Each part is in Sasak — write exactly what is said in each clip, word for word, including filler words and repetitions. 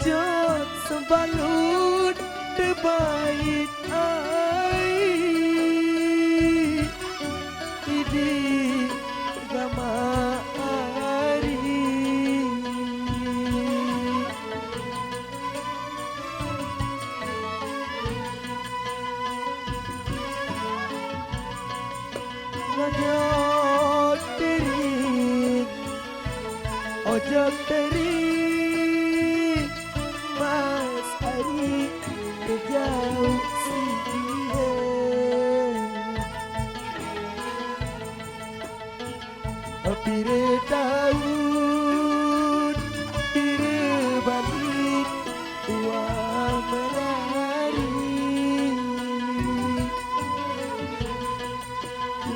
Jot sembalut tebait ai, idi gama ari. Ngajak diri, ojak diri, Mas Ari, kejauh si dia. Pire taun, pire balik, wah merari.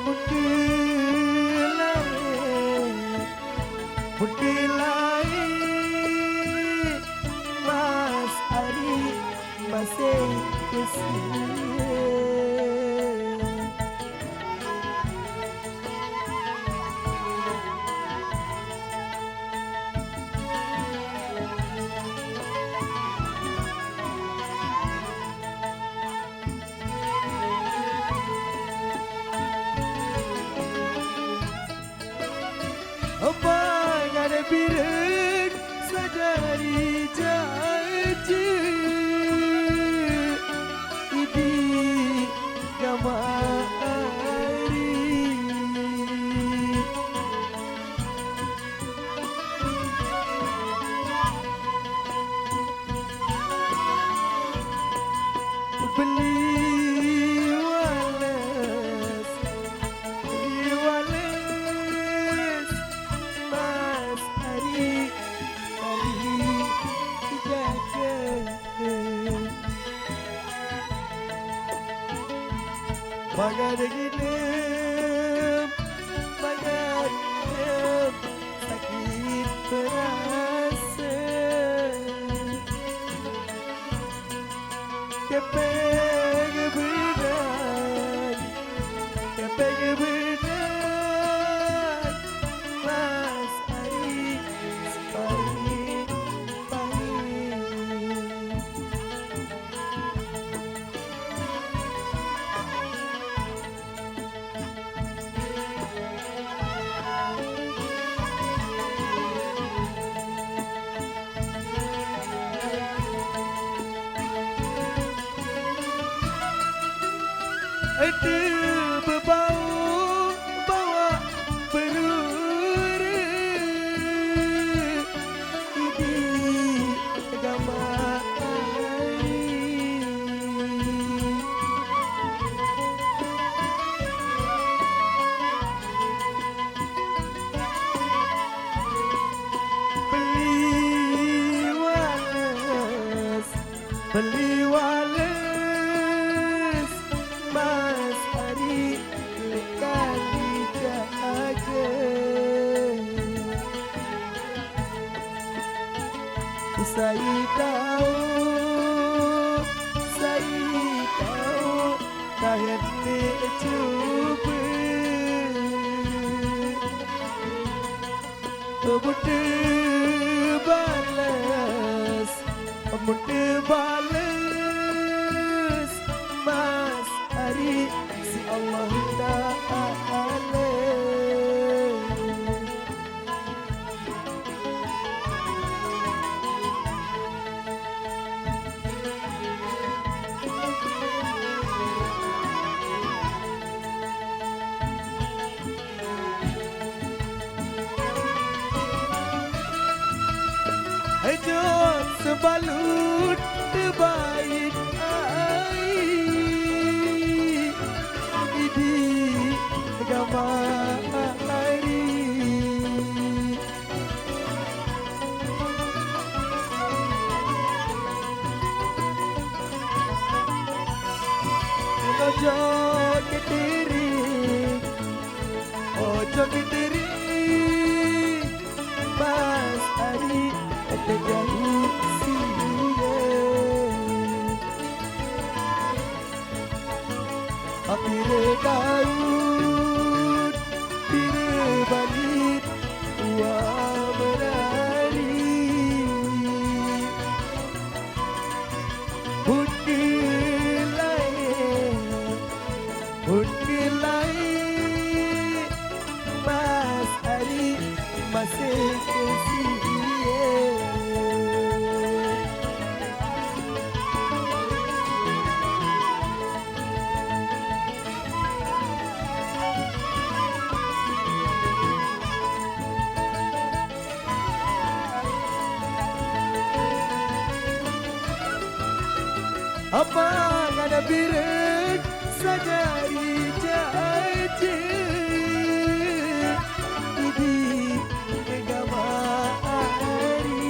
Mungkin lain, mungkin lain, Mas Ari masih kesian. Pangan bireng sajari janji, idi gama ari. Beli wales, beli wales, Mas Ari, Ari dijaga. Pangan nginep, pangan nginep, sakit perasa. Kepeng berat, kepeng berat, Mas Ari, sepahit-pahit. Ede bebau bawa berure, idi gama ari. Beli wales, beli wales, Mas Ari, lekang dijaga. Sai tau, sai tau, tahan ni cuba. Muda balas, muda balas, Mas Ari, si Allah Ta'ala. Ejot sebalut tebait ai, idi gama ari. Ojo kediri, ojo kediri, Mas Ari, ete jauh sini. Apire taun, pire balit, wah merari. Lai Mas Ari masih ke sini. Apa ngada birek sajari jaje, idi gama ari.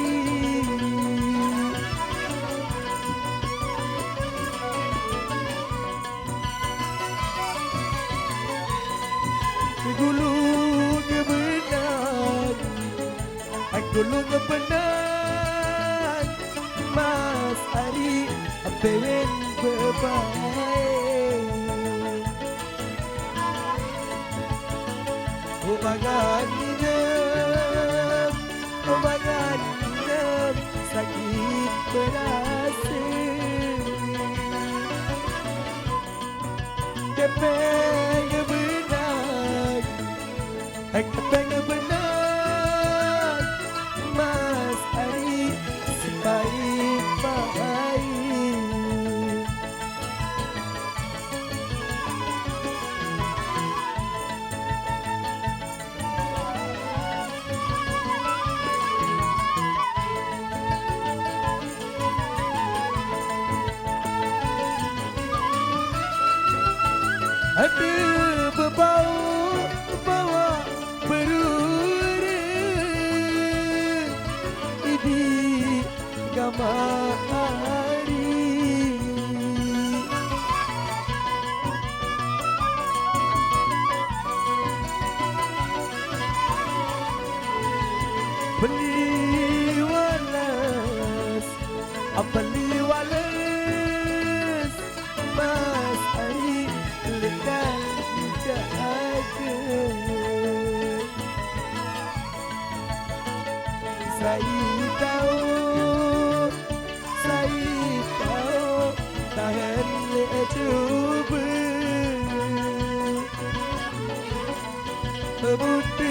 Gulung benang, gulung benang, Mas Ari, pewen bebae. Ubangan inem, ubangan inem, sakit berasa. Kepeng benang, kepeng benang, Mas Ari, sipai-pai. Ada bebau bawa berure, idi gama ari. Beli walas, beli walas, Mas Ari, lekang jaga. Sai tau, sai tau, tahan le cuba. Buti